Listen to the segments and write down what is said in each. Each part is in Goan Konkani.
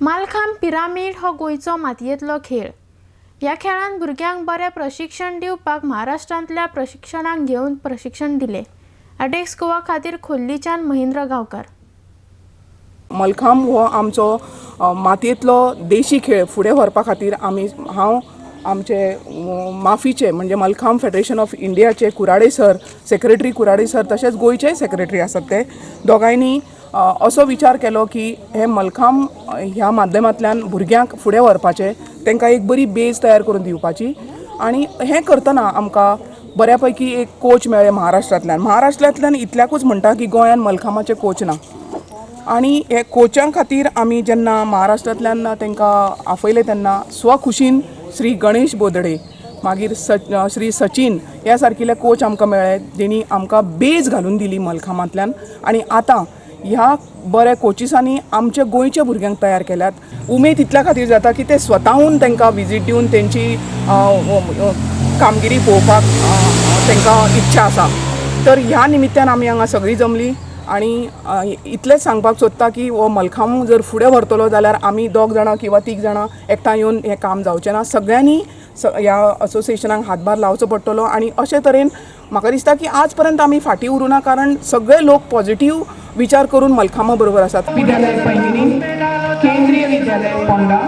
मालखांब पिरामीड हो गोंयचो मातयेंतलो खेळ. ह्या खेळान भुरग्यांक बरें प्रशिक्षण दिवपाक महाराष्ट्रांतल्या प्रशिक्षणाक घेवन प्रशिक्षण दिलें. आरटीएक्स गोवा खातीर खोर्लीच्यान महेंद्र गांवकार. मलखांब हो आमचो मातयेंतलो देशी खेळ फुडें व्हरपा खातीर आमी हांव आमचे माफीचे म्हणजे मलखांब फेडरेशन ऑफ इंडियाचे Kurade sir, secretary Kurade sir, तशेंच गोंयचेय सेक्रेटरी आसात, ते दोगांयनी असो विचार केलो की हे मलखांब ह्या माध्यमांतल्यान भुरग्यांक फुडें व्हरपाचें, तांकां एक बरी बेज तयार करून दिवपाची. आनी हें करतना आमकां बऱ्या पैकी एक कोच मेळ्ळे महाराष्ट्रांतल्यान. महाराष्ट्रांतल्यान इतल्याकूच म्हणटा की गोंयान मलखांबाचे कोच ना आनी हे कोचां खातीर आमी जेन्ना महाराष्ट्रांतल्यान तांकां आपयले तेन्ना स्वखुशीन श्री गणेश बोदडे, मागीर श्री सचिन ह्या सारकिले कोच आमकां मेळ्ळे जेणी आमकां बेज घालून दिली मलखांबांतल्यान. आनी आतां ह्या बऱ्या कोचिसांनी आमच्या गोंयच्या भुरग्यांक तयार केल्यात. उमेद इतल्या खातीर जाता की ते स्वताहून तांकां विजीट दिवन तेंची कामगिरी पळोवपाक तांकां इच्छा आसा. तर ह्या निमित्तान आमी हांगा सगळीं जमली आनी इतलेंच सांगपाक सोदता की हो मलखांब जर फुडें व्हरतलो जाल्यार आमी 2 जाणां किंवा 3 जाणां एकठांय येवन हें काम जावचें ना. सगळ्यांनी ह्या असोसिएशनाक हातभार लावचो पडटलो. आनी अशे तरेन म्हाका दिसता की आज पर्यंत आमी फाटीं उरूना, कारण सगळे लोक पॉझिटिव्ह विचार करून मलखांबा बरोबर आसात. Vidyalaya Paingini, Kendriya Vidyalaya Ponda,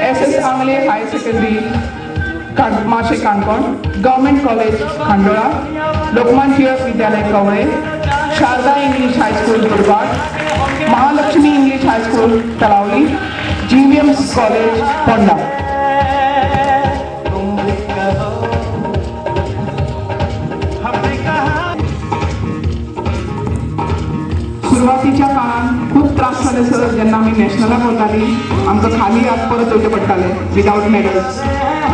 S S Angle higher secondary Marche Canacona, government college Khandola, Lokmanya Tilak Vidyalaya Kavale, Sharada English high school Durbhat, Mahalakshmi English high school Talavali, GVM college Ponda. सुरवातीच्या काळात खूब त्रास जाले सर. जेन्ना आमी नॅशनलाक वताली आमकां खाली हात परत येवचे पडटाले विदावट मेडल्स.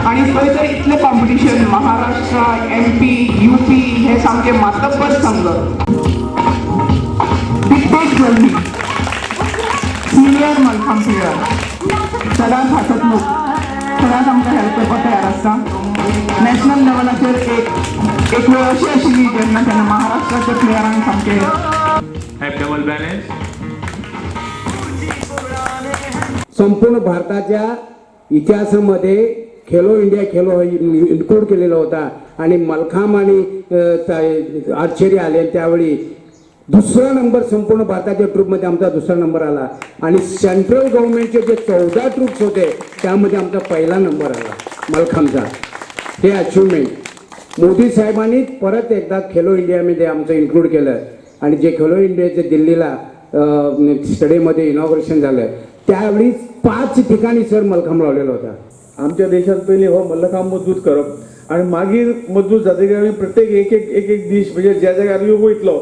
आनी थंय तर इतलें कॉम्पिटिशन, महाराष्ट्र, MP, UP हे सामके मातब्बर संघ. दिग्देश गल्ली सिनियर मलखांब प्लेयर, सदांच हांसतमुख, सदांच आमकां हेल्प करपाक तयार आसता. नॅशनल लेवलाचेर एक वेळ अशी आशिल्ली जेन्ना तेन्ना महाराष्ट्राच्या प्लेयरांक सामके डबल बॅलन्स. संपूर्ण भारताच्या इतिहासामध्ये खेलो इंडिया खेलो इन्क्लूड केलेला होता आणि मलखांब आणि आर्चरी आले त्यावेळी दुसरा नंबर संपूर्ण भारताच्या ट्रूपमध्ये आमचा दुसरा नंबर आला आणि सेंट्रल गव्हर्नमेंटचे जे 14 ट्रूप्स होते त्यामध्ये आमचा पहिला नंबर आला मलखांबचा. हे अचीवमेंट मोदी साहेबांनी परत एकदा खेलो इंडियामध्ये आमचं इन्क्लूड केलं आणि जे खेलो इंडियाचे दिल्लीला स्टेडियममध्ये इनॉग्रेशन झालं त्यावेळी 5 ठिकाणी सर मलखांब लावलेला होता. आमच्या देशात पयलीं हो मल्लखांब मजबूत करप आनी मागीर मजबूत जातकीर आमी प्रत्येक एक एक एक एक दीस म्हणजे ज्या जाग्यार योग वयतलो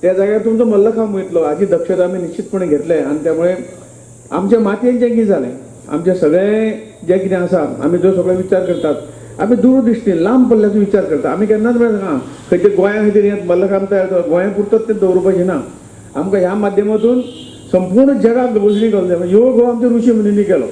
त्या जाग्यार तुमचो मल्लखांब वयतलो हाची दक्षता आमी निश्चितपणे घेतले. आनी त्यामुळे आमच्या मातयेन जें कितें जालें, आमचें सगळें जें कितें आसा, आमी जो सगळो विचार करतात आमी दूरदृश्टीन लांब पल्ल्याचो विचार करता. आमी केन्नाच म्हणना खंयच्या गोंया खातीर हें मल्लखांब तयार जाता, गोंया पुरतोच तें दवरुपाचें ना. आमकां ह्या माध्यमातून संपूर्ण जगाक घोशणी घालूं जाय. योग हो आमच्या ऋषी मुनींनी केलो.